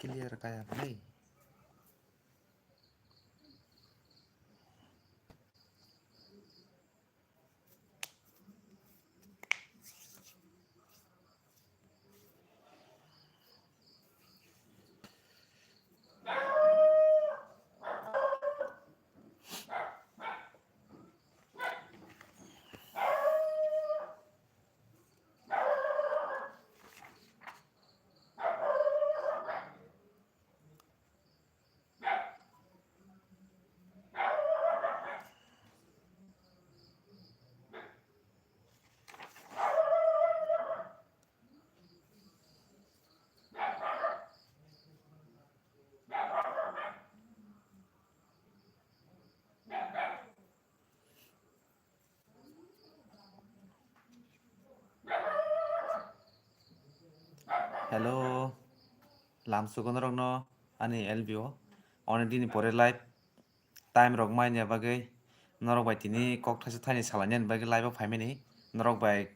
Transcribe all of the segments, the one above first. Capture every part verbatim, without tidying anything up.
Clear kaya hwnwi. Hello, lamsugo norokno ani L B O. Onek dini pore live time rok manya bagwi norok bai tini kok thaisa thani salainani bagwi live o phaimani. Norok bai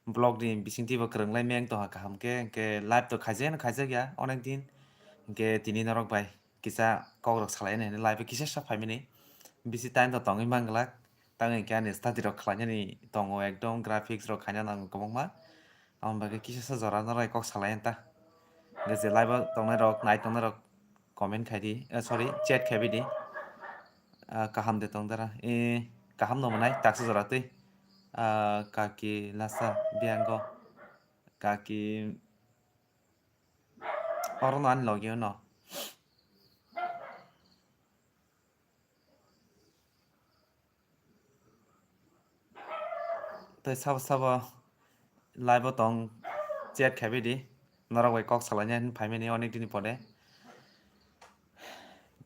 vlog ni bisingtwi bo kwrwng lai meng tongkha kaham khe, hwnkhe live to khaijakno khaijakya onek din. Hwnkhe tini norok bai kisa kok rok salainani hwnwi live o kisa sa phaimani. Bisi time to tongwi manglak. Tang hwnkhe ani study rok khlainani tongo, ekdom graphics rok khaina nango kwbangma. Aboni bagwi kisa sa jora norok kok salai ta. Hwnkhe je live o tongnai rok, nai tongnai rok comment khai di, eh, sorry, chat khai bai di. Ah, kaham de tong dara? Eh, kaham no mwnai, taksa jora twi. Ah, kaki lasa biyango. Kaki oro no ani logi o no. Tei sabo sabo live o tong chat khai bai di. Norok bai kok salaina hin phaimani onek dini pore.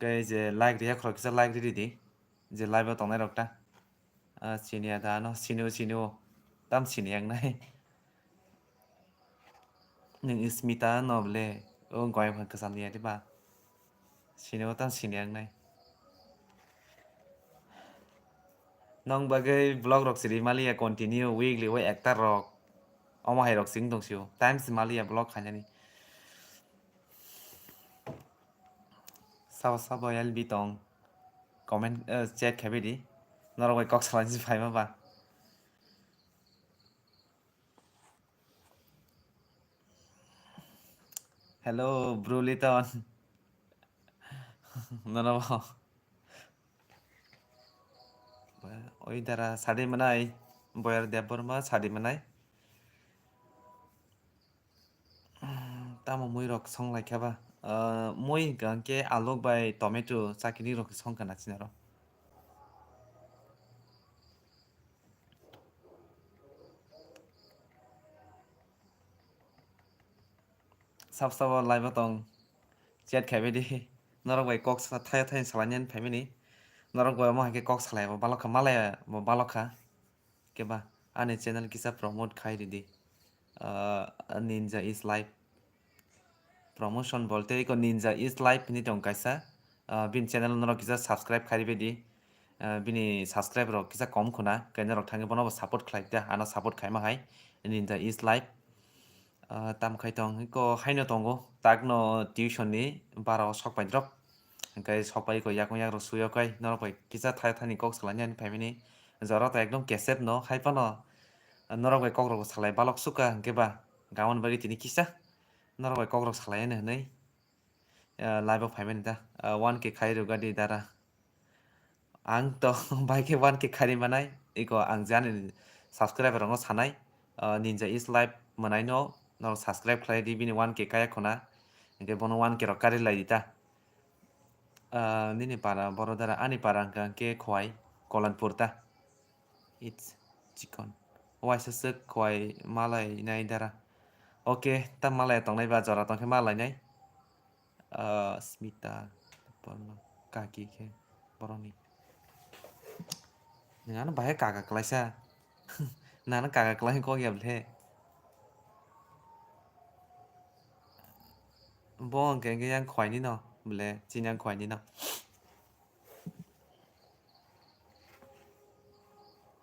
Tei je like riya khorok kisa like riri di. Je live o tongnai rok ta. Ah, siniya da ano sini o sini o. Tam sini yang nai. Nwng Smita no ble, o goyang phan kwcham ni ya diba? Sini o tang sini ang nai. Nong bagwi vlog rok siri maliya continue weekly o ekta rok. Omo hai rok sing tong sio. Time si maliya vlog khainani. Sabo sabo L B tong. Comment, eh, chat khai bai di. Norok bai kok salai si phaima ba. Hello, Bro Liton. Nono bo. Oi dara sadi manai. Boyar Debbarma sadi manai. Tamo mui rok song lai kha ba? Ah, mui hwnkha hwnkhe aluk bai tomato chakini rok song kha na chini aro. Sab sabo live o tong chat khai bai di. Norok bai kok sa thaya thaya salai nani phai mani. Norok bai omo hai khe kok salai bo balok kha, malai bo balok kha. Khe ba ani channel kisa promote khai ridi. Ah, Ninja is live. Promotion bolte iko Ninja is live hinwi tong kaisa. Ah, bini channel norok kisa subscribe khai ribedi. Ah, bini subscribe rok kisa kom khuna, khe norok thangwi bono bo support khlai da, ano support khaima hai Ninja is live. Ah, tam khai tong iko haino tongo, takno tuition ni bara o sok pai drop. Hwnkhe sok pai iko yakung yak rok suyo kai, norok bai kisa thaya thani kok salai nani phaimani. Jora to ekdom kesep no, hai phano norok bai kok rok salai balok sukha, hwnkhe ba gamon bagwi tini kisa norok bai kok rok salai ani hwnwi. Ah, live o phaimani da. Ah, one K khai rwgadi dara. Ang to bai khe one K khai manai. Iko ang jani subscriber rokno sanai. Ah, Ninja is live mwnai no norok subscribe khlai di bini one K kaya khuna. Hwnkhe bono one K rok kari lai di ta. Ah, nini para boro dara ani para hwnkha hwnkhe Khowai Kolanpur ta. It's chicken. Waisa swk khowai malai nai dara. Okay, ta malai tongnai ba jora tongkhe malai nai. Ah, Smita, Porno, kaki khe borokni. Nwng ano bahai kaka kwlaisa. Nang ano kaka kwlai kok ya bwle. Bo hwnkhe hwnkhe yang khowai ni no bwle, chini yang khowai ni no.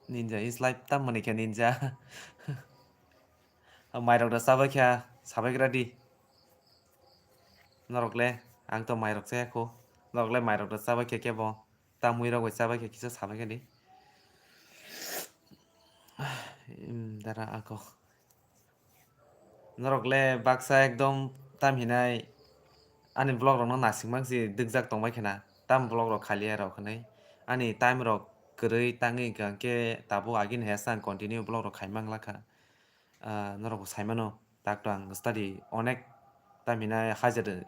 Ninja is life, tam mani khe ninja. Mairok da chabai kha, sabai gra di. Norok le, ang to mairok chaya kho. Norok le mairok da chabai khe kebo. Tamwi rok bai chabai khe kisa sabai khe di. Em, dara ako. Norok le baksa ekdom tam hinai ani vlog rok no nasing mang si dikjak tong bai khena. Tam vlog rok khaliya rok hinui. Ani time rok kwrwi tangwi hwnkha khe tabuk agini hai sa ang continue vlog rok khai mang lakha. Ah, norok bo sai mano, tak to ang study onek tam hinai higher,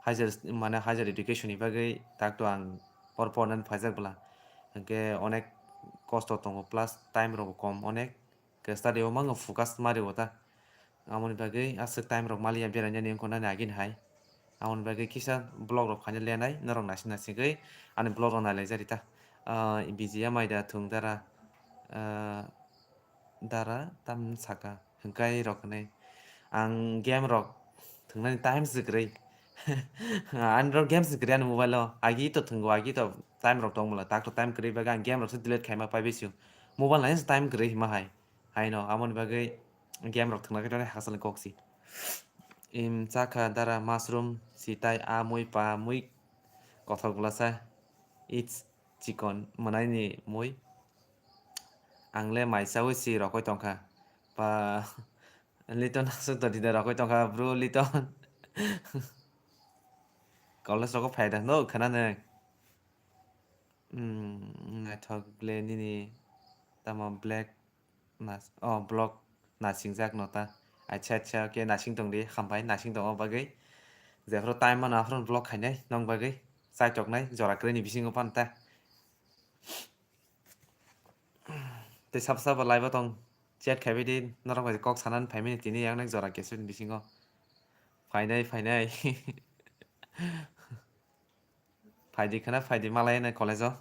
higher, mane higher education ni bagwi tak to ang por pornani phaijak bwla. Hwnkhe onek kosto tongo, plus time rok bo kom onek. Khe study o mangno focus ma rio ta. Amoni bagwi aswk time rok maliya berainani wngkha nani agini hai. Amoni bagwi kisa vlog rok phaina lenai norok naising naisingwi ani vlog rok nailaijak rita. Ah, B G M I da thung dara, ah, dara tam saka hwnkhe rok hinui. Ang game rok thwngnani time se kwrwi. Ani rok game se kwrwi ani mobile o. Agi to thwngo, agi to time rok tong bwla. Tak to time kwrwi bagwi ang game rok se delete khaima pai bisio. Mobile nainai se time kwrwi hima hai. Haino amoni bagwi game rok thwngna khe hakhe salni kok si. Im chakha dara mushroom si tai a mui pa mui kothok bwlasa. It's chikon mwnaini mui. Ang le mai chaui si rokoi tongkha. Pa Liton aswk to dida rokoi tongkha bro Liton. College rogo phaida no khana nang. Hmm, naithok le nini tamo black nas-, oh, block nasingjak no ta. Acha, acha, okay, nasing tong di, hambai, nasing tongma bagwi. Jephru time mano aphuru block khainai, nong bagwi. Chaitok nai, jora kwrwi ni bisingo pan ta. Tei sabo sabo live o tong, chat khaibai di, norok bai kok sanani phaimani tini yang nang jora kesuni bisingo. Phainai, phainai. Phaidi khana, phaidi malai nai college o.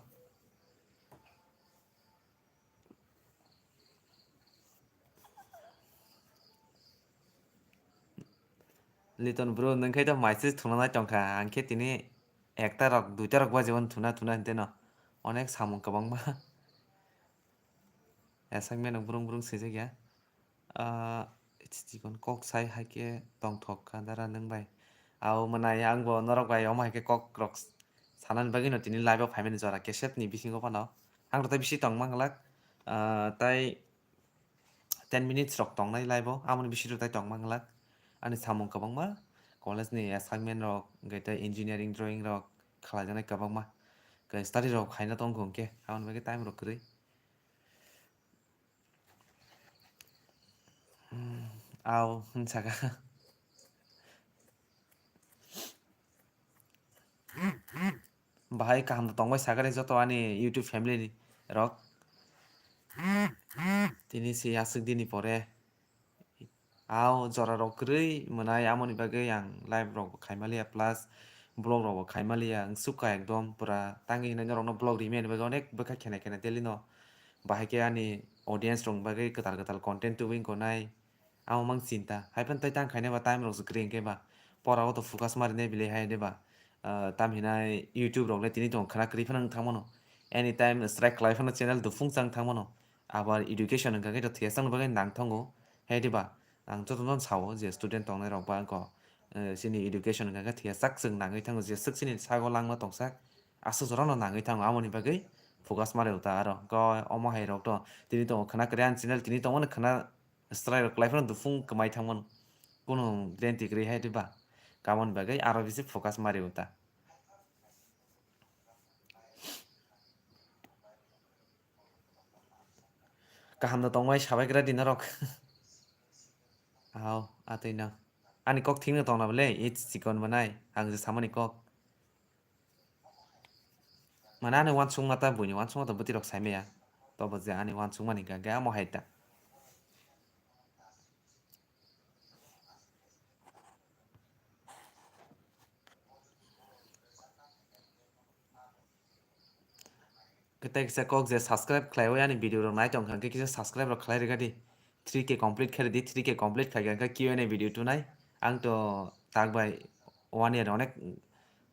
Liton bro, nwng khe to message thuna nai tongkha, ang khe tini ekta rok, duita rok baji thuna, thuna hinte no. Onek samung kwbangma. Assignment rok brung brung swijak ya. Ah, chikon kok sai hai khe tongthok kha dara nwng bai. Ao mwnai ang bo norok bai omo hai khe kok rok sanani bagwi no tini live o phaimani jora kesep ni bisingo phano. Ang rok tai bisi tong mang glak. Ah, tai ten minutes rok tongnai live o, amoni bisingo tai tong mang glak. Ani samung kwbangma, college ni assignment rok, hwnkhe tei engineering drawing rok khlaijaknai kwbangma. Hwnkhe study rok khaina tongkha hwnkhe, aboni bagwi time rok kwrwi. Hmm, ao, hwn saka. Bahai kaham tongbai sakani joto ani YouTube family ni rok. Tini se aswk dini pore. Ao jora rok kwrwi mwnai, amoni bagwi ang live rok bo khaimaliya, plus vlog rok bo khaimaliya, ang sukha ekdom pura tangi hinai norokno vlog rimi ani bagwi onek bwkha khena khena daily no. Bahai khe ani audience rok bagwi kwtal kwtal content tubui wngkha nai. Amo mang chinta. Hai phano tei tang khainai ba time rok se kwrwi hwnkhe ba. Pora o to focus ma rinai bile hai de ba. Ah, tam hinai YouTube rok le tini tong khwna kwrwi phano wng thang mano. Anytime strike khlai phano channel dufung chang thang mano. Abar education hwnkha khe to thwiya chang bagwi nang thango. Hai de ba. Ang joto no sao je student tongnai rok ba wngkha. Eh, chini education hwnkha khe thwiya chak chwng nangwi thango. Je swk chini sago langma tongsak. Aswk jora no nangwi thango. Amoni bagwi focus ma rw ta aro. Ko omo hai rok to tini tongo khwna kwrwi ani channel tini tongmani khwna Strike rok kwlai phano dufung kwmai thangmano. Kunu guarantee kwrwi hai diba? Kamoni bagwi aro bisi focus ma rio ta. Kaham no tongmai sabai gra di norok. Hao, atwi no. Ani kok thik no tong na bwle, its chikon bo nai. Ang je samani kok. Mane ani uansukma ta buini uansukma ta bwtwi rok sai maya. Tobo je ani uansukmani hwnkha khe amo hai ta. Khe tei kisa kok je subscribe khlaiwi ani video rok nai tong kha, hwnkhe kisa subscribe rok khlai rwkha di. Three K complete khe rwdi, three K complete khaikha hwnkhe Q and A video tunai. Ang to tak bai one year onek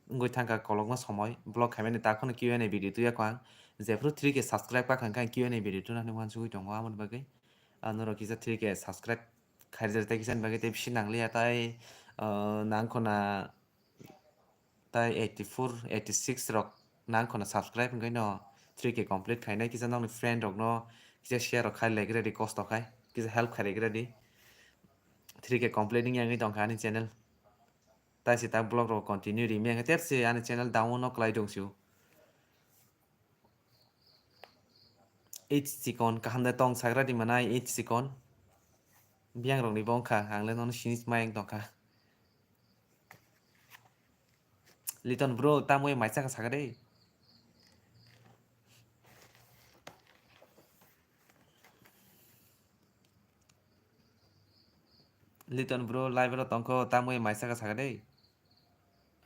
wngwi thangkha kolokma somoi. Vlog khaimani tak phano Q and A video tuya kho ang. Jephru three K subscribe kakha hwnkhe ang Q and A video tunani uansugwi tongo, aboni bagwi. Ah, norok kisa three K subscribe khairjak tei kisa ni bagwi tei bisi nangliya tai, ah, nangkho na. Tai eighty four, eighty six rok nang khwna subscribe hwnkhe no three K complete khainai, kisa nokni friend rokno kisa share rok khai lai ready, kosto khai kisa help khai lai ready. Three K complete wngya wngwi tongkha ani channel. Tai se ta vlog rok continue ri meng tep se ani channel down no klai dong sio. H Sikon kaham da tong sagra di manai H Sikon. Biang rok ni bong kha ang le nono sinis mayang tong kha. Liton bro, tamoi mai chakha sakha de. Liton bro, live ro tongkho, tamoi mai chakha sakha de.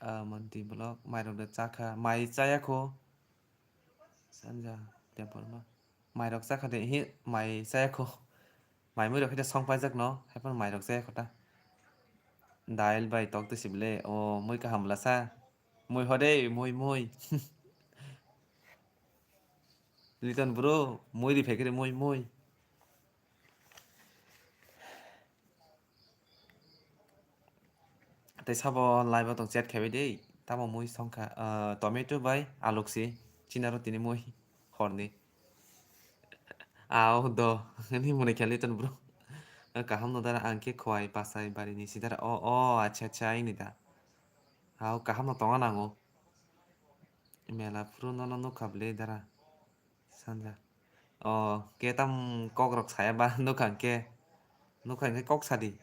Ah, Monti vlog, mai rok de chakha, mai chaya kho. Sanja, temple ma. Mai rok chakha de, hi, mai chaya kho. Mai mui rok khe song paijak no, hai phano mai rok chaya kho ta. Dail bai tok twi sibile, o mui kaham bwla sa. Mui hode, mui, mui. Liton bro, mui ri phekre, mui, mui. Tei sabo live o tong chat khebai de, tamo mui songkha, ah, tomato bai aluk si, chinaro tini mui horni. Au do, ni muni khe Liton bro. Kaham no dara ang khe khwai pasai bari ni si dara. O, o, acha, acha, ini da. Au kaham no tonga nango. Mela phuru nono nukha bwle dara. Sanja. O, khe tam kok rok saya ba nukha hwnkhe. Nukha hwnkhe kok sadi.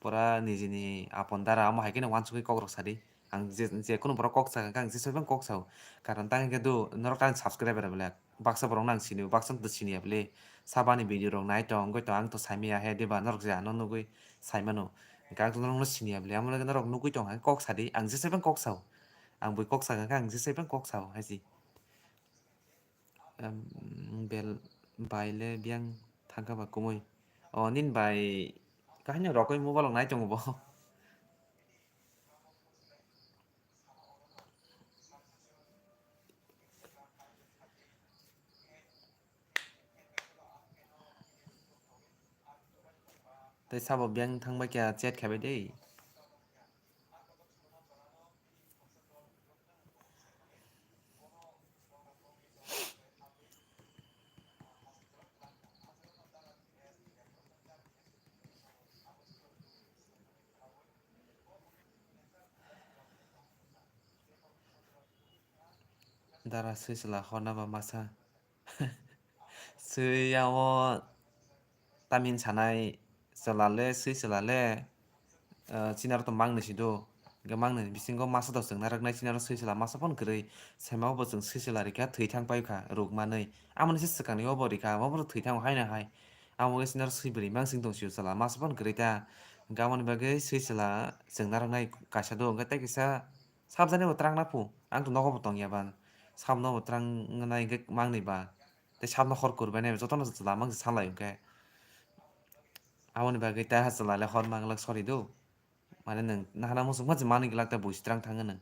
Pura nijini apon dara amo hai kheno uansugwi kok rok sadi. Ang je, je kunu borok kok sa hwnkhe ang jesa phano kok sao. Karon tang hwnkhe do norok tang subscriber belak. Baksa borok no ang sini, baksa no sini ya bwle. Sabani video rok nai tong, wngwi tong ang to saimaya he diba norok je ano nugwi saimano. Hwnkhe ang to norok no sini ya bwle. Amo norok nugwi tong hwnkhe kok sadi. Ang jesa phano kok sao. Ang bui kok sa hwnkhe ang jesa phano kok sao hai si. Em, bel bai le biyang thangkha ba kumui. O, nini bai kahini rokoi mobile rok nai tongo bo. Tei sabo biyang thangbai khe chat khabai de. Dara swi chwla horna ba masa. Swi yao tamin sanai chwla le, swi chwla le, ah, chinaro to mangni si do. Hwnkhe mangni bisingo masa do chwngna rwknai chinaro swi chwla masa phano kwrwi. Sema bo chwng swi chwla rikha thwi thang pai kha rwk manwi. Amoni se swkangni obo rikha, obo thwi thango haino hai. Amo wngkhe chinaro swi bwrwi mansing tong sio chwla masa phano kwrwi ta. Hwnkhe amoni bagwi swi chwla chwngna rwknai kaisa do, hwnkhe tei kisa Sabjani bo twrang na phu, ang to nogo bo tong ya ba. Sab no bo twrang nai hwnkhe mang ni ba. Tei sab no hor kurbai nai joto no chwla mang se salai hwnkhe. Aboni bagwi ta ha chwla le hor mang glak sori do. Mane nwng nahana muchung ma se mani glak ta bui se twrang thang nwng.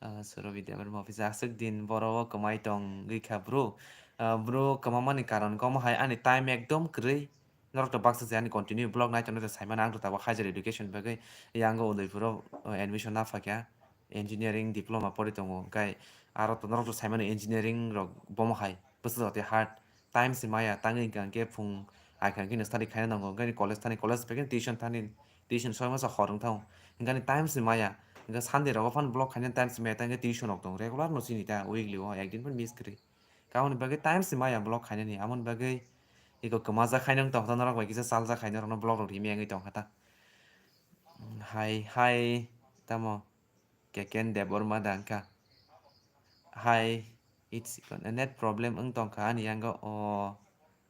Ah, Suro Vidya Barma office aswk din boro o kwmai tong gwi kha bro. Ah, bro kwma mani karon kok hai ani time ekdom kwrwi. Norok to baksa se ani continue vlog nai tongnai to saimano ang to tabuk higher education bagwi yango Udaipur o, uh, admission na phaikha, engineering diploma pori tongo, hwnkhe aro to norok to saimano engineering rok bomo hai bwswk jotwi hard, time se maya tangwi hwnkha hwnkhe phung aikha hwnkhe no study khaina nango, hwnkhe college thani college bai khe tuition thani tuition soi masa hor wngthango, hwnkhe ani time se maya, hwnkhe Sunday rogo phano vlog khaina time se maya tangwi tuition rok tongo regular no chini ta weekly o ekdin phano miss kwrwi. Aboni bagwi time se maya vlog khainani, aboni bagwi eko kwmajak khainani wng tongkha ta, norok bai kisa chaljak khai norokno vlog rok rimwi wngwi tongkha ta. Hai, hai, tamo Keken Debbarma da wngkha. Hai, it's net problem wng tongkha ani yango o.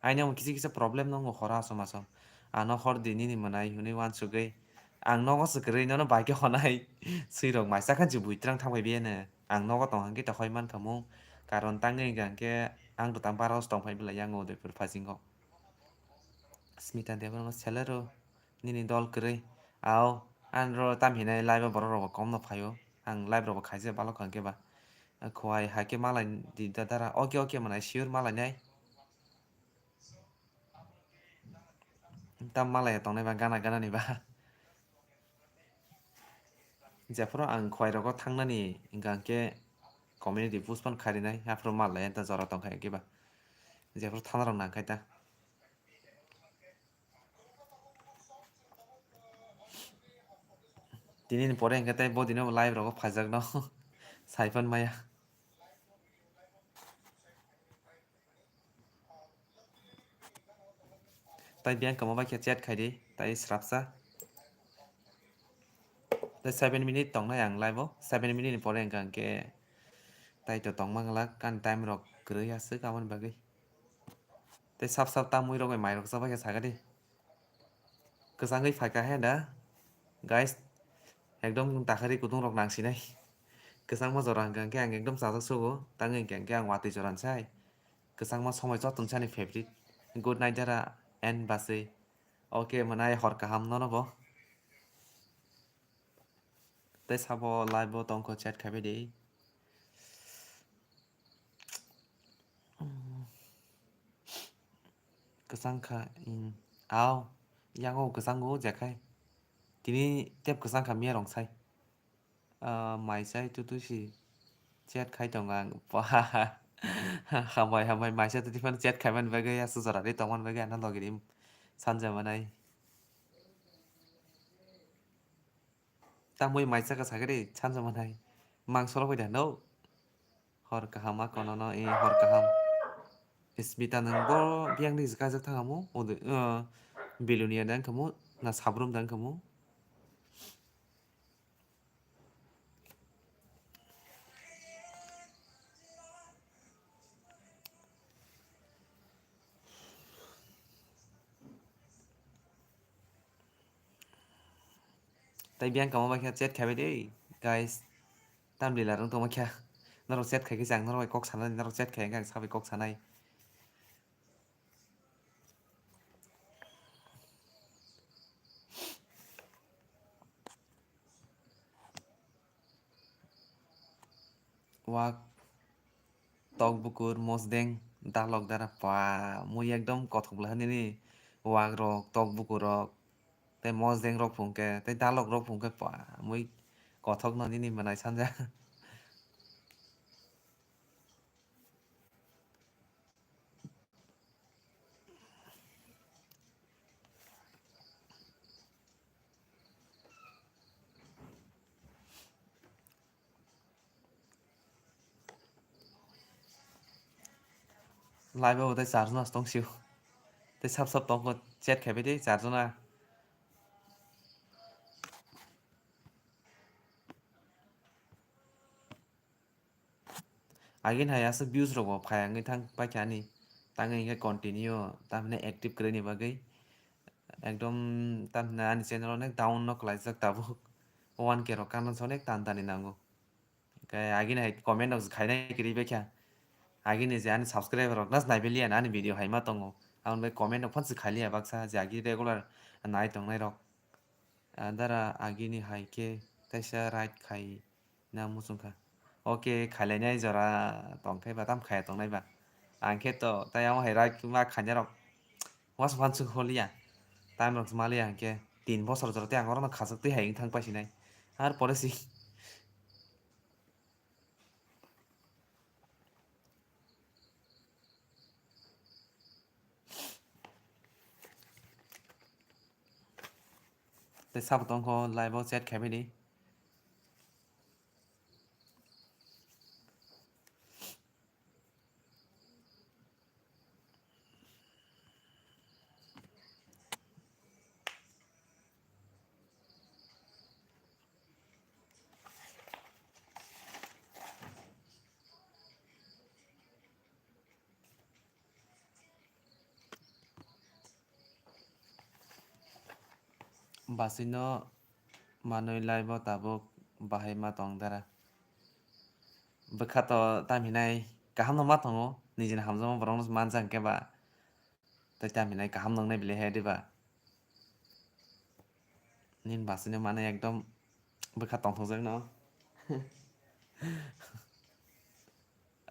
Aini omo kisa kisa problem nongo horo aswk aswk. Ano hor di nini mwnai hwnwi uansugwi. Ang nogo se kwrwi nono bai khe honai. Swi rok mai chakha je bui twrang thang bai biyano. Ang nogo tong hwnkhe to hoi mankha mung. Karon tangwi hwnkha hwnkhe ang to tang bara os tong phai belai yango Udaipur phasingo. Smita Debbarma selero nini dol kwrwi. Ao, ang ro tam hinai live o borok rok bo kom no phaio. Ang live rok bo khaijak balok hwnkhe ba. Khowai hai khe malai di da dara. Oke, oke mwnai sure malai nai. Tam malaya tongnai ba gana gana ni ba. Jephuru ang khwlairogo thangnani hwnkha hwnkhe community post phano kharinai, aphuru mal lai ta jora tongkha hwnkhe ba. Jephuru thana rok nangkhai ta. Tini ni pore hwnkhe tei bodino live rogo phaijakno sai phan maya. Tai biyang kamo bai khe chat khai di, tai srapsa. Tai seven minute tongnai ang live o, seven minute ni pore hwnkha hwnkhe tai to tongma glak, ani time rok kwrwi aswk aboni bagwi. Tai sap sap tamwi rok bai mai rok chabai khe sakha di. Kwchangwi phaikha he da, guys, ekdom takhari kutung rok nangsinai. Kwchangma jora hwnkha hwnkhe ang ekdom chajak sugo, tangwi hwnkha hwnkhe ang watwi jora sai. Kwchangma somoi joto ni sani favorite. Good night dara and bachwi. Okay, mwnai hor kaham nono bo. Tei sabo live bo tongkho chat khaibai di. Kwchang kha, mm, aw, yango kwchango jekhai. Tini tep kwchang kha miya rong sai. Ah, mai chai tu tu si chat khai tongo ang. Hambai, hambai, mai chai tu tu phano chat khai man bagwi, aswk jora ri tong man bagwi, ano logi ri sanja manai. Tamwi mai chaka sakhe ri sanja manai. Mang solo phai da no. Hor kaham a kono no, eh, hor kaham. Smita nwng bo biyang ni kajak thang amo, ode, eh, Belonia dang kamo, na Sabrum dang kamo. Tai biyang kamo bai khe chat khaibai de, guys. Tamni lar wng tongma khe. Norok chat khai khe chang, norok bai kok sanani, norok chat khai khe ang sabai kok sanai. Wak, tok bukur, mosdeng, dalok dara pa, mui ekdom kothok bwla nini wak rok, tok bukur rok, tei mosdeng rok phung khe, tei dalok rok phung khe pa, mui kothok no nini mwnai sanja. Live o tei char jona tong sio. Tei sap sap tongkho chat khaibai tei char jona. Agini hai aswk views rok bo phai wngwi thang paikha ani. Tangwi hwnkhe continue tamhinai active kwrwini bagwi. Ekdom tamhinai ani channel onek down no kwlaijak tabuk. One K rok kanmani onek tan tani nango. Hwnkhe agini hai comment rok khainai kwrwi baikha. Agini je ani subscriber rok nas naibiliya ani video hai ma tongo. Aboni bagwi comment rok phano se khailiya baksa je agi regular nai tongnai rok. Adara agini hai khe teisa right khai na muchung kha. Okay, khailainai jora tong khe ba, tam khaiya tongnai ba. Ang khe to tai amo hai right ma khainai rok. Wasuk wansuk holiya. Time rok maliya hwnkhe tin bosor jora tei ang orono khachuk twi hai wng thang paisinai. Ar pore si. Tei sabo tongkho live o chat khaibai di. Bachwino manwi lai bo tabuk bahai ma tong dara. Bwkha to tam hinai kaham no ma tongo, nijini hamjakma borok no manjak hwnkhe ba. Tei tam hinai kaham nongnai belai hai diba? Nini bachwino mane ekdom bwkha tongthokjak no.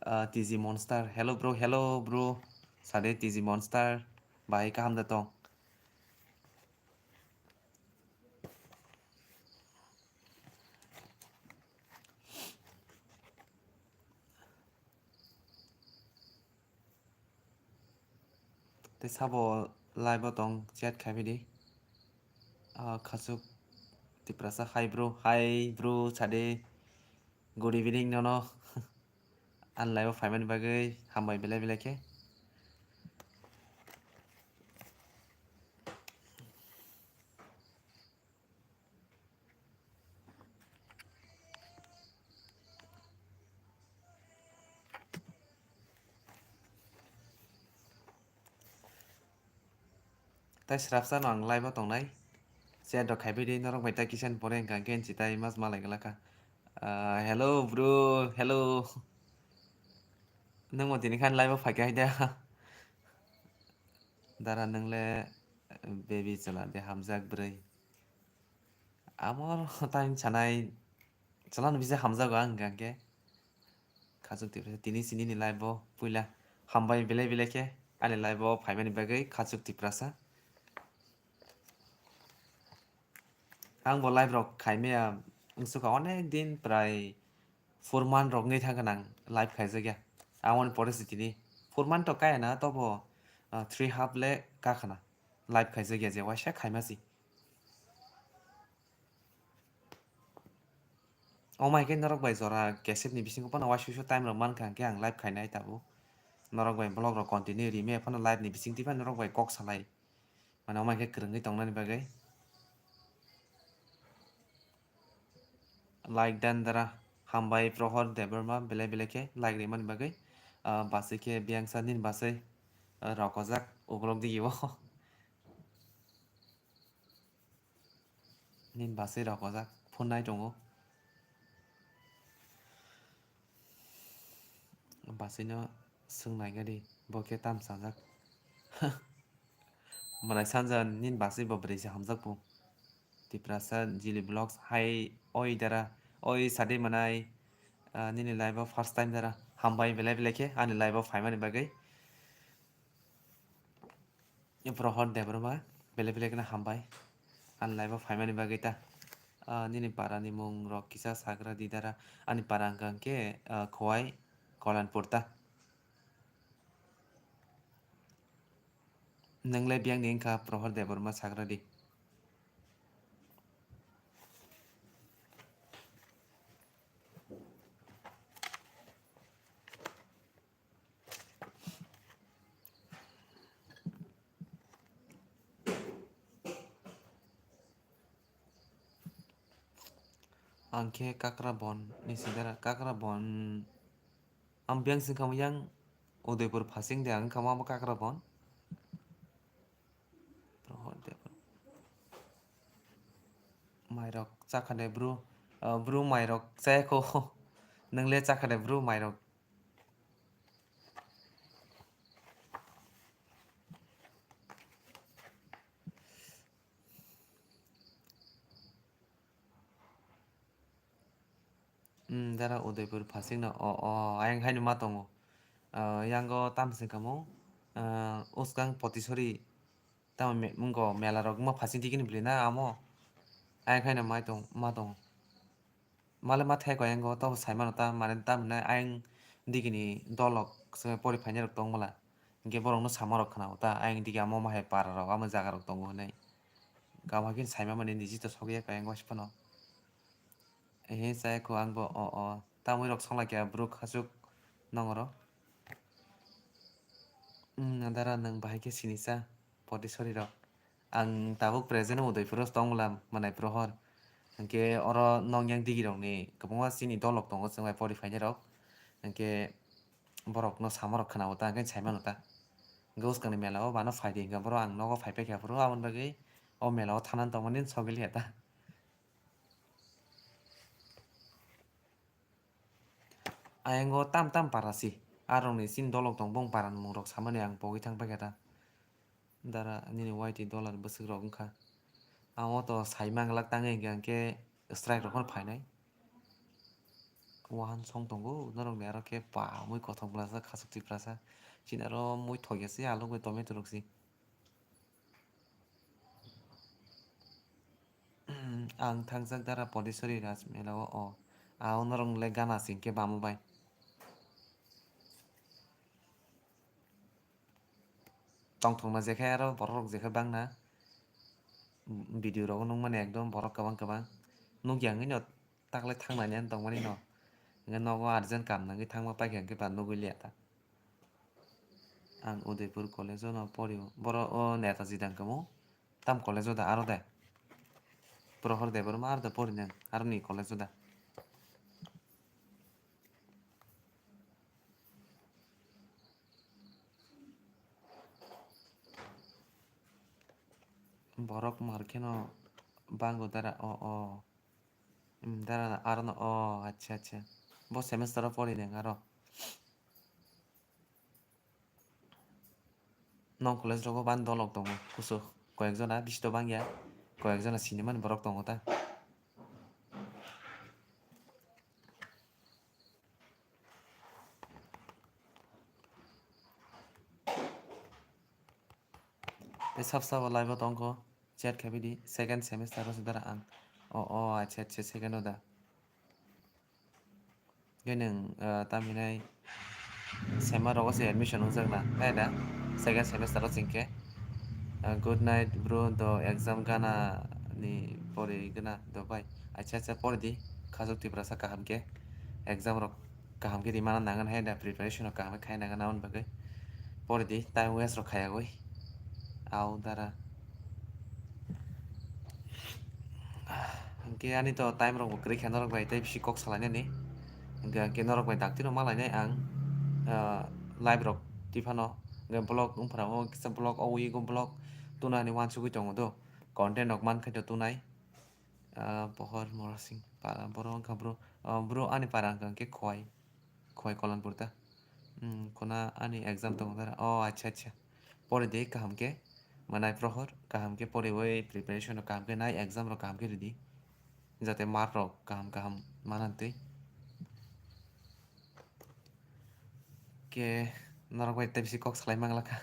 Ah, T G Monster. Hello bro, hello bro. Sade T G Monster. Bahai kaham da tong? Tei sabo live o tong chat khai di. Ah, Khachuk Tiprasa, hi bro, hi bro, sade. Good evening nono. Ang live o phaimani bagwi hambai belai belai khe. Tai srapsa no ang live o tongnai. Share rok khai bidi norok bai ta kisan pore hwnkha khe nchi tai mas malai glak kha. Ah, hello bro, hello. Nwng mo tini khan live o phaikha hai da. Dara nwng le baby chwla de hamjak bwrwi. Amo time sanai chwla no bisa hamjago ang hwnkha khe. Khachuk Tiprasa tini sini ni live o puila hambai belai belai khe ani live o phaimani bagwi Khachuk Tiprasa. Ang bo live rok khaimaya wngsukha onek din prai four month rok wngwi thangkha nang live khaijakya. Amoni pore se tini four month to kaya na tobo, ah, three half le kakhana live khaijakya je waisa khaima si. Omo hai khe norok bai jora cassette ni bisingo phano waisa waisa time rok mankha hwnkhe ang live khainai tabuk. Norok bai vlog rok continue rime phano live ni bisingtwi phano norok bai kok salai. Mane omo hai khe kwrwngwi tongnani bagwi. Like dan dara hambai Prohor Debbarma belai belai khe like rimani bagwi. Ah, baswi khe biyangsa nini baswi, ah, rokojak ukulok digi o. Nini baswi rokojak phunai tongo. Baswino swng naikha di, bo khe tam sajak. Mwnai sanja nini baswi bo bwrwi se hamjak bo. Tiprasa Jili Vlogs, hai oi dara, oi sadi mwnai, ah, nini live o first time dara. Hambai belai belai khe ani live o phaimani bagwi. Prohor Debbarma, belai belai kheno hambai. Ani live o phaimani bagwi ta. Ah, nini para ni mung rok kisa sagra di dara. Ani para wngkha hwnkhe, ah, Khowai Kolanpur ta. Nwng le biyang ni wngkha Prohor Debbarma sagra di. Ang khe Kakrabon ni sidara, Kakrabon. Ang biyang sing kamo yang Udaipur phasing de ang kamo amo Kakrabon. Mairok chakha de bro, ah, bro mairok chaya kho. Nwng le chakha de bro mairok. Hmm, dara Udaipur phasing no, o, o, ayang haino ma tongo. Ah, yango tam sing kamo, ah, uskang Potisori, tamo me-, mungo mela rok ma phasing dikini bwlwi na amo. Ayang haino ma tong, ma tongo. Male ma thai ko yango, tobo sai mano ta, mane ta mwnai ayang dikini dolok se pori phainai rok tong mala. Hinkhe borokno sama rok khna o ta, ayang digi amo ma hai para rok, amo jaga rok tongo hinwi. Kamo khe sai ma mani niji to sogwi ya kha yango se phano. Ehe, chaya kho ang bo, o, o. Tamwi rok songla khe bwrwk hachuk nongoro. Hmm, dara nwng bahai khe sini cha, Potisori rok. Ang tabuk present Udaipur o tong bwla mwnai Prohor. Hinkhe oro nong yang digi rok ni kwbangma chini dolok tongo chwng bai pori phainai rok. Hinkhe borok no sama rok khna o ta, hinkhe sai mano ta. Hinkhe uskang ni mela o bano phai di hinkhe borok ang nogo phai pai kha phuru aboni bagwi o mela o thana tongmani sogwi liya ta. Ayango tam tam para si. Aroni chini dolok tong bong para ni mung rok samani ang pogwi thang paikha ta. Dara nini Y T dollar bwswk rok wngkha. Ang o to sai manglak tangwi hwnkhe hwnkhe strike rok phano phainai. Wahan song tongo norok ni aro khe pa mui kothok bwlajak khasuk tiprasa. Chini aro mui thok ya se alok bai tomato rok se. Ang thangjak dara Potisori Rajmela o, o. A, o norok le gana sing khe bamo bai. Tongthokna jekhai aro borok rok jekhai bangna. Video rogo nukmani ekdom borok kwbang kwbang. Nukya wngwi no taklai thangnani ani tongmani no. Hwnkhe nogo urgent kam nangwi thangma paikha hwnkhe ba nugwi liya ta. Ang Udaipur college-o no porio. Boro o Netaji dang kamo. Tam college-o da aro de. Prohor Debbarma aro da porinang. Aroni college-o da. Borok mar kheno bango dara o o. Em, dara aro no o acha acha. Bo semester o porinang aro. Nong college rogo ban dolok tongo. Kusu koyek jona bisto bangya. Koyek jona sinimani borok tongo ta. Tei sab sabo live o tongkho, chat khaibidi, second semester o se dara ang. O, o, acha, acha, second o da. Tei nwng, ah, tam hinai sema rogo se admission wngjak na, hai da? Second semester o chwngkhe. Ah, good night, bro, do exam gana ni pori gana, do bai. Acha, acha, pori di, khajok Tiprasa kaham khe. Exam rok kaham khe rimana nangan hai da, preparation rok kaham khe khai nangan aboni bagwi. Pori di, time waste rok khayagwi. Au dara. Hwnkhe ani to time rok bo kwrwi kha norok bai tei bisi kok salainani. Hwnkhe, hwnkhe norok bai dakti rok ma lainai ang, ah, live rok twi phano. Hwnkhe vlog wngphra o kisa vlog o wi go vlog tuna hinwi uansugwi tongo do. Content rok man khe to tunai. Ah, Pohor Morasing para boro wngkha bro. Ah, bro ani para wngkha hwnkhe Khowai. Khowai Kolanpur ta. Hmm, khuna ani exam tongo dara. Oh, acha, acha. Pori de kaham khe. Manai prohor kaham khe poriwi preparation rok kaham khe nai exam rok kaham khe ridi. Jate mark rok kaham kaham manantwi. Khe norok bai tei bisi kok salai manglakha.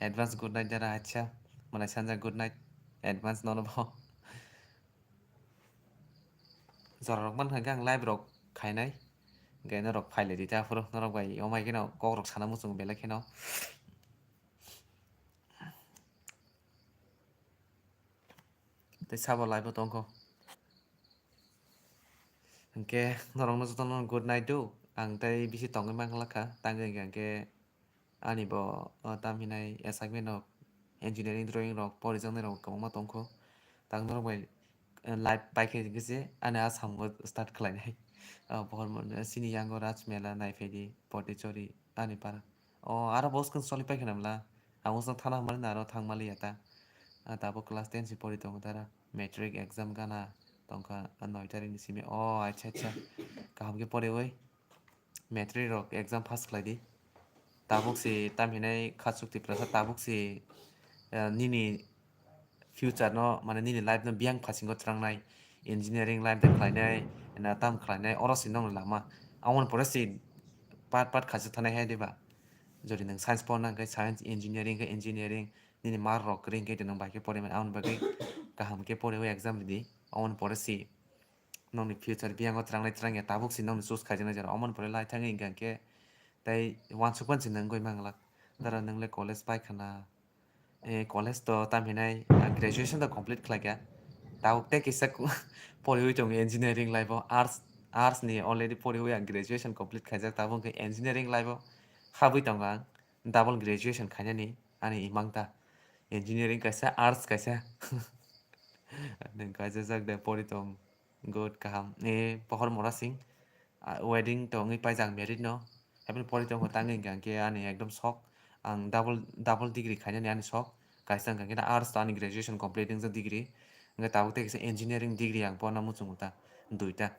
Advance good night dara, acha. Manai sanja good night. Advance nono bo. Jora rok mankha hwnkhe ang live rok khainai. Hwnkhe norok phailai di ta aphuru norok bai omo hai kheno kok rok sana muchung belai kheno. Tei sabo live o tongkho. Hwnkhe norokno jotono good night do. Ang tei bisi tongwi manglakha. Tangwi hwnkhe ani bo, o, tam hinai assignment rok, engineering drawing rok porijaknai rok kwbangma tongkho. Tang norok bai, eh, live paikhe hwnkhe se ani a samungo start khlainai. O, Bohormoni, sini yango Raj Mela naiphaidi, Pondicherry, ani para. O, aro bo swkang choli paikha namla. Ang uansuk thana hamari na aro thangmaliya ta. A, tabuk class ten se pori tongo tara. Matric exam gana tongkha, a, noi tarikni simi. O, acha, acha. Kaham khe poriwi. Matric rok exam pass khlai di. Tabuk si tam hinai khachuk Tiprasa tabuk si, eh, nini future no, mane nini life no biyang phasingo twrangnai, engineering line tei khlainai, na tam khlainai, oro si nongni lama. Aboni pore si part part khaisa thanai hai diba? Jodi nwng science porna hwnkhe science, engineering khe engineering, nini mark rok kwrwi hwnkhe nwng bai khe porimani, aboni bagwi kaham khe poriwi exam ridi. Aboni pore si nongni future biyango twrangnai twrangya, tabuk si nongni choose khaijaknai jora. Omoni pore lai thangwi hwnkha khe tei uansukmani si nang wngwi manglak. Dara nwngle college paikha na, eh, college to tam hinai, ah, graduation to complete khlaikha. Tabuk tei kisa poriwi tongo engineering life o. Arts, arts ni already poriwi ang graduation complete khaijak. Tabuk hwnkhe engineering life o habwi tongo ang. Double graduation khainani ani imang ta. Engineering kaisa, arts kaisa. Nwng kaisa jak de pori tong. Good, kaham. E, Pohor Mora Singh. Ah, wedding to wngwi paijak married no. Happy pori tong tangwi hwnkha hwnkhe ani ekdom sok. Ang double, double degree khainani ani sok. Kaisa hwnkha hwnkhe arts to ani graduation complete wngjak degree. Hwnkhe tabuk tei kaisa engineering degree ang porna muchungo ta. Duita.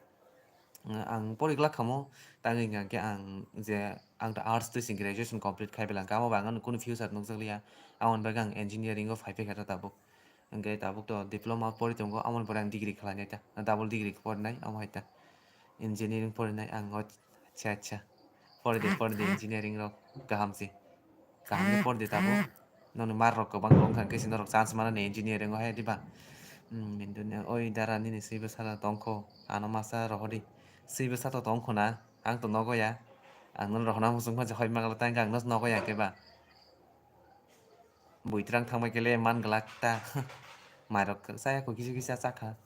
Ang pori glak kha mo, tangwi hwnkha hwnkhe ang je ang ta arts twi se graduation complete khai belai kha, amo bai ang ani kunu future nukjak liya. Aboni bagwi ang engineering o phai phai kha ta tabuk. Hwnkhe tabuk to diploma pori tongo, aboni pore ang degree khlainai ta, double degree porinai, amo hai ta. Engineering porinai ang o, acha, acha. Pori di, pori di, engineering rok kaham se. Kaham khe pori di tabuk. Nokni mar rok kwbang wngkha hwnkhe se norok chance manani engineering o hai diba? Hmm, bini duni oi dara nini swi bwsa tongkho, ano masa rohordi. Swi bwsa to tongkho na, ang to nogo ya. Ang nono rohorna muchung pha je hoi mangla tang ang no nogo ya khe ba. Buitrang thangbai kele man glak ta. Mairok chaya kho kisa kisa chakha.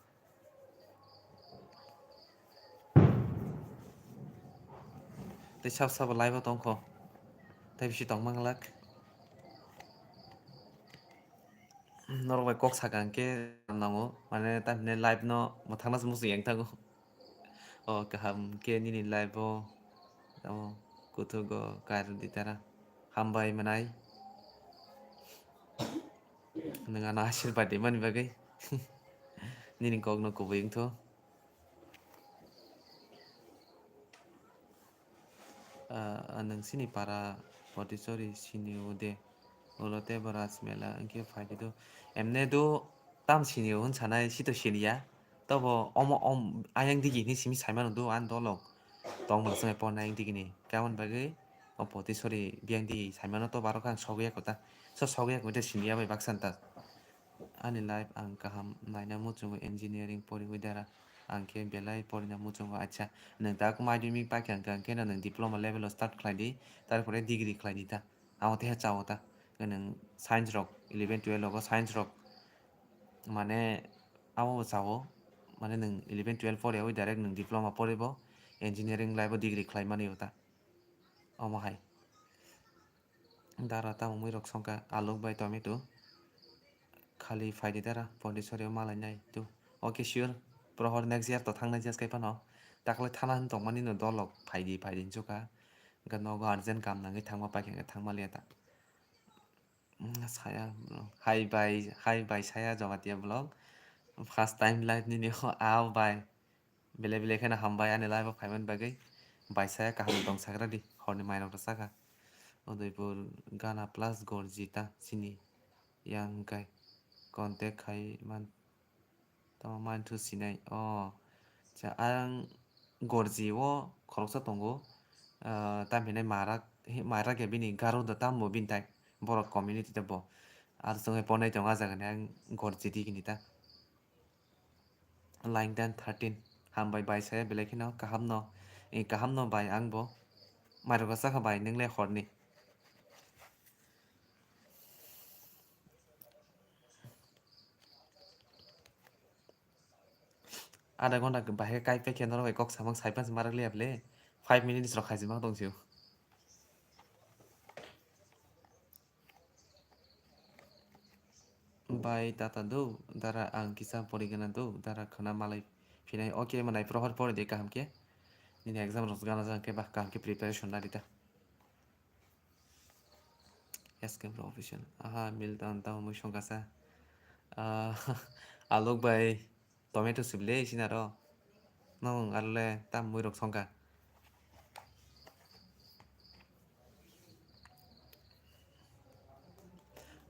Tei sab sabo live o tongkho. Tei bisi tong man glak. Norok bai kok sakha hwnkhe nango, mane tamhinai live no mwthangna se muchung yang thango. O kaham khe nini live o tamo kuthuk o kairwdi tara. Hambai mwnai. Nwng ano ashirbad rimani bagwi. Nini kok no kubui wngtho. Ah, nwng sini para Potichori sini o de. Ulo tei bo Rajmela wngkhe phaidi do. Emne do tam sini o hwn sanai sito siniya. Tobo omo om ayang digi hini simi saimano do an dolok. Tong bo chwng porna ayang digi ni. Kamon bagwi o Potichori biyang digi saimano to barok ang sogwi yakota. So sogwi yakota siniya bai baksan ta. Ani life ang kaham naina muchungo, engineering poriwi dara. Ang khe belai porina muchungo. Acha, nwng tak madhyamik paikha hwnkha hwnkhe no nwng diploma level o start khlai di, tarpore degree khlai di ta. Amo teha chao ta. Nwng science rok, eleven twelve rogo science rok mane abo bo chao. Mane nwng eleven twelve poriyawi direct nwng diploma poribo, engineering life o degree khlai mani o ta. Omo hai. Dara tamo mui rok songkha, aluk bai tomato. Khali phaidi dara, Potichori o malainai tu. Okay, sure. Prohor next year to thangnai just kai phano. Takle thana hin tongmani no dolok phaidi, phaidi hinsuka. Hwnkhe nogo urgent kam nangwi thangma paikha hwnkhe thangma liya ta. Mm, saya, hai bai, hai bai saya Jamatia vlog. First time live nini ho, ao bai. Belai belai kheno hambai ani live o phaimani bagwi. Bai saya kaham tong sagra di, horni mainok rwchakha. Udaipur Gana plus Gorjita sini yang hwnkhe contact khai man tamo manthu sinai. O cha ang Gorji o khoroksa tongo. Ah, tam hinai Marak, he, Marak ya bini Garo da tam bo bini tai borok community da bo. Ar chwng hai ponai tongo ah jaga ni ang Gorji di gini ta. Line ten thirteen. Hambai bai saya belai kheno kaham no. Eh, kaham no bai ang bo. Mairok rwchakha bai nwng le horni. Adha ghonta bahai kai paikhe norok bai kok samung sai pansi marak liya ble. Five minutes rok khaijima tong sio. Bai tata do, dara ang kisa porigana do, dara khana malai phinai. Okay, manai prohor pore de kaham khe. Nini exam rok gana jang khe ba kaham khe preparation nari ta. S K Bro Official. Aha, mil down tamo mui songkasa. Ah, alok bai tomato sibile sinaro. Nong arle tam mui rok songka.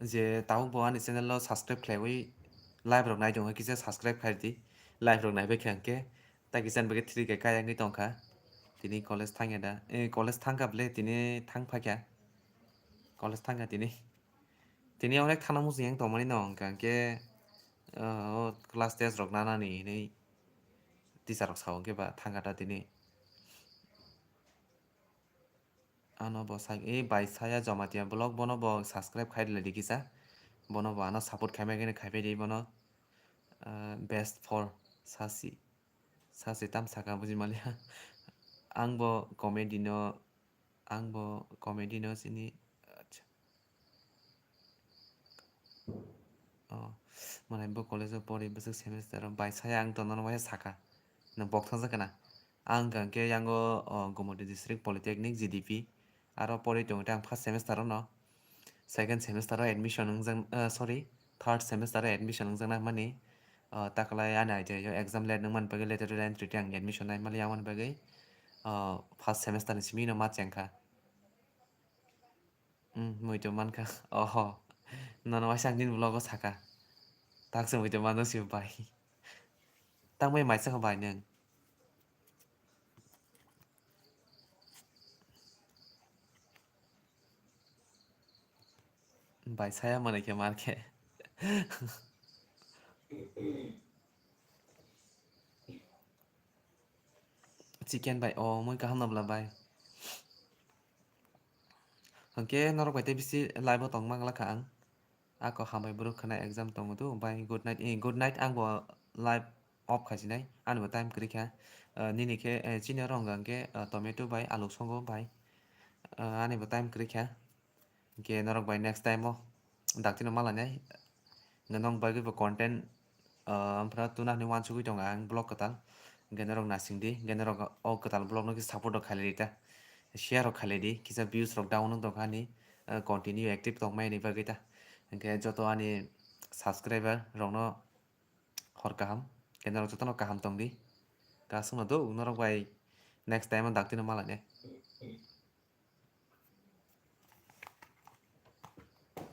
Je tabuk bo ani channel o subscribe khlaiwi live rok nai tongo kisa subscribe khai di. Live rok naibai kha hwnkhe. Ta kisa ni bagwi three K kaya wngwi tongkha. Tini college thangya da? Eh, college thangkha ble, tini thang phakya. College thangkha tini. Tini onek thana muchung yang tongmani no hwnkha hwnkhe, ah, o class test rok nanani hinwi teacher rok sao hwnkhe ba thangkha ta tini. Ano bo sak, eh, bai saya Jamatia vlog, bono bo subscribe khai rwlai di kisa. Bono bo ano support khaimai khe khaipai di bono. Ah, best for sasi. Sasi tam saka buji maliya. Ang bo comedy no, ang bo comedy no sini, acha. Oh, mane bo college o pori bwswk semester o bai saya ang tonno waisa saka. Nwng bok thangsa kana? Ang hwnkha khe yango, oh, Gomoti District Polytechnic, G D P. Aro pori tongo tei ang first semester o no. Second semester o admission wngjak, ah, sorry, third semester o admission wngjak nang mani. Ah, taklai ani I T I o exam late wngmani bagwi lateral entry tei ang admission nai mali, aboni bagwi, ah, first semester ni simi no ma chengkha. Hmm, muitu mankha. Oho. Nono waisa ang nini vlog o saka. Taksa muitu mano si bai. Tangbai maisa kha bai nwng. Bai saya mani khe mar khe. Chicken bai, oh, mui kaham no bwla bai. Hwnkhe norok bai tei bisi live o tong mang lakha ang. Ako hambai bwrwk khna exam tongo do bai good night, eh, good night, ang bo live off khasinai, ani bo time kwrwi kha. Ah, nini khe, eh, chini oro hwnka hwnkhe, ah, tomato bai alu songo bai. Ah, ani bo time kwrwi kha. Hwnkhe norok bai next time o daktino malainai. Hwnkhe nok bagwi bo content, ah, amphra tuna hwnwi uansugwi tongo ang vlog kwtal. Hwnkhe norok nasingdi, hwnkhe norok o kwtal vlog no khe support rok khailai di ta. Share rok khailai di, kisa views rok down wng tongkha ani, ah, continue active tongmani bagwi ta. Hwnkhe joto ani subscriber rokno hor kaham, hwnkhe norok jotono kaham tongdi. Kasungno do norok bai next time o daktino malainai.